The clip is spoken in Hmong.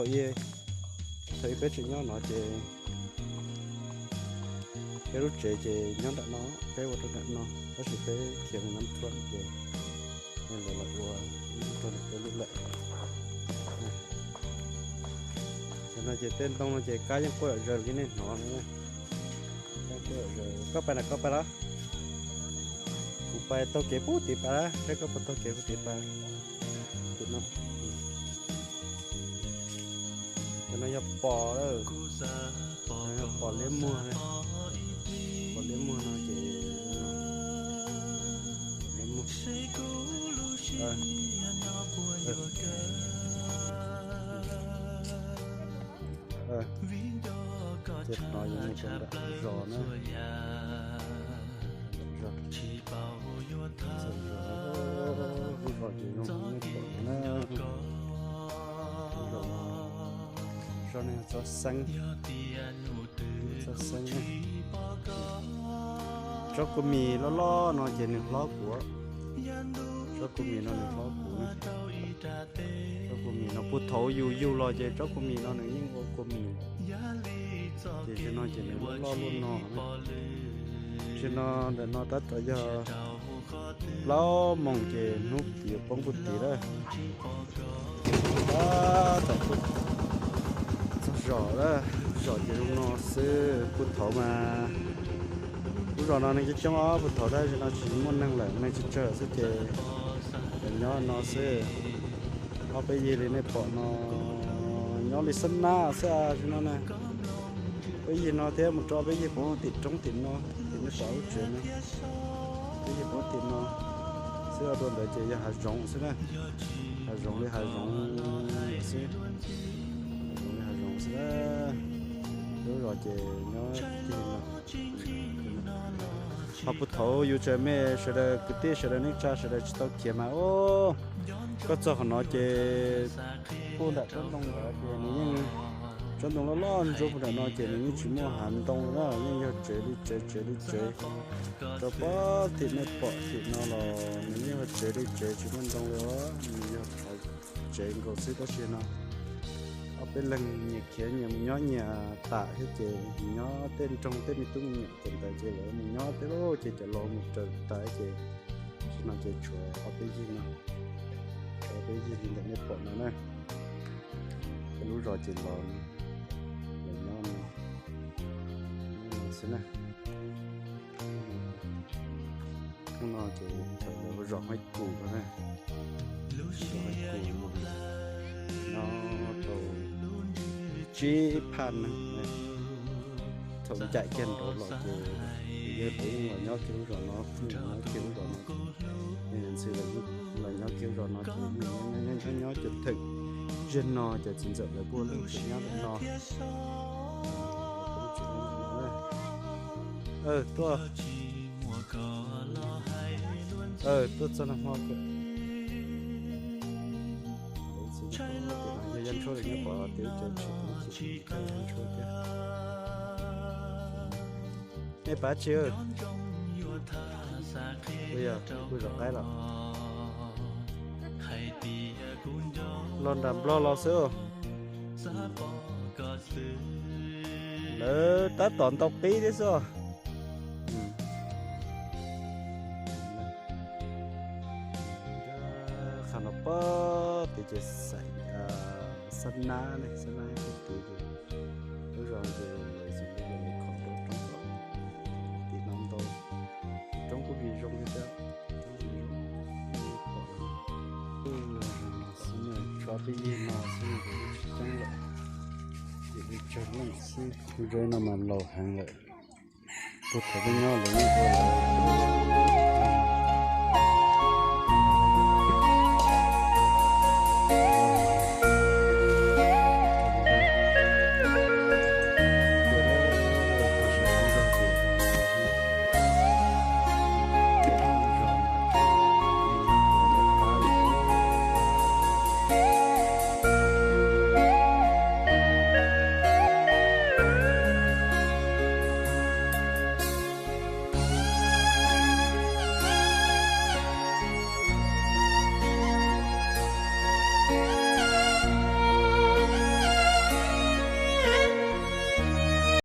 Thaum ub peb tseem nyob no ces peb lub tsev ces nyob nram no, peb ua rau nram no, tab sis peb khiav mus Nam Thuam ces lawv los ua rau nram peb lub lawm. Tam no ces tej ntoo no ces kab yeej quaj zom zaws li nej hnov no. Koj pais na, koj pais los? Kuv pais taug kev puag tim pas, saib koj puas taug kev puag tim pas. Tim no. Cov no yog pos, yog pos liab muag, pos liab muag no ces liab muag. Ces no yog mus rau nram zos na. Zos, lub zos ces zoo li nej pom no na. Lub zos, zos no yog tsob xeeb, tsob xeeb na. Tsob kua mis loj loj no ces nws hlob kuv. Tsob kua mis no nws hlob kuv na. Tsob kua mis no puag thaum yus yug los ces tsob kua mis no nws yeej ua kua mis. Ces tam no ces nws loj loj luaj no. Tam no ntawm no tab tom yog plaub moos ces hnub yuav poob puag tid lawm. Tab tom txog zos lawm, zos ces zoo no xwb. Puag thaum mas lub zos no neeg coob coob os, puag thaum tab sis no tsis muaj neeg lawm, neeg tsawg tsawg xwb ces lawv nyob no xwb. Ob peb yig li nej pom no nyob li xab nab xwb tam sim no na. Peb yig no thiab mus rau peb yig puag tim roob tim no, tim nej pom lub tsev no. Peb yig puag tim no xwb, dua ntawd ces yog hav zoov xwb na. Hav zoov li hav zoov xwb, hav zoov li hav zoov xwb na. Lub zos ces nyob tim no. Ho puag thaum yus tseem me sawv daws kwv tij sawv daws neej tsa sawv daws tsis tau khiav mas, o, koj txog qhov no ces puag nram tsob ntoo ntawd ces nws yeej, tsob ntoo loj loj ntsuab puag nram no ces nws yeej tsis muaj hav ntoo na, yeej yog tsev li tsev, tsev li tsev. Rau puag tim nej pom tim no los nws yeej yog tsev li tsev tsis muaj ntoo li os, nws yog tsev nkaus xwb tab sis no ob peb leeg nyias khiav nyias mus nyob nyias tas thiab ces mus nyob tej nroog tej me tub me nyuam ces ntawd ces lawv mus nyob tej lawm ces cov laus mus raws tas ces tam sim no ces tshuav ob peb yig no, tshuav ob peb yig li ntawm nej pom no na. Peb lub zos ces los, los nyob no xwb na. Hnub no ces thaum lawv ua zos Haib Kus no na, zos Haib Kus no, nyob rau tsib phaj neeg. Thaum ncaim kiag nraud los ces yawg pem los nyob kiag lub zos no, nyob kiag lub zos no, ntxhw los nyob kiag lub zos no ces nyob nyob cov theem ziag no ces txiv ntxawm lawv kuj leej tsev nyob ntawm no. Tuaj, tuaj txog nag hmo, yog Yaj Ntshuab lawv nyob pom tias ib co tshis tau ib co Yaj Ntshuab thiab. Nej pab tsi, yog kuj zov qaib los? Los nram Nplog los xwb. Lawv tab tom ntaus qib thiab xwb. Qhov no pab tias ces xaim xab nab ne, xab nab ib tug ces lub zos ces lawv txiv ntxawm lawv khov rau roob tim no ntau, roob kuj vim zoo li thiab. Xwb, tshuav peb yig no xwb, tsis coob lawm, yim li tsawg leej xwb. Zos no mas laus heev lawm, puag thaum peb nyob lawv yeej ua lawm.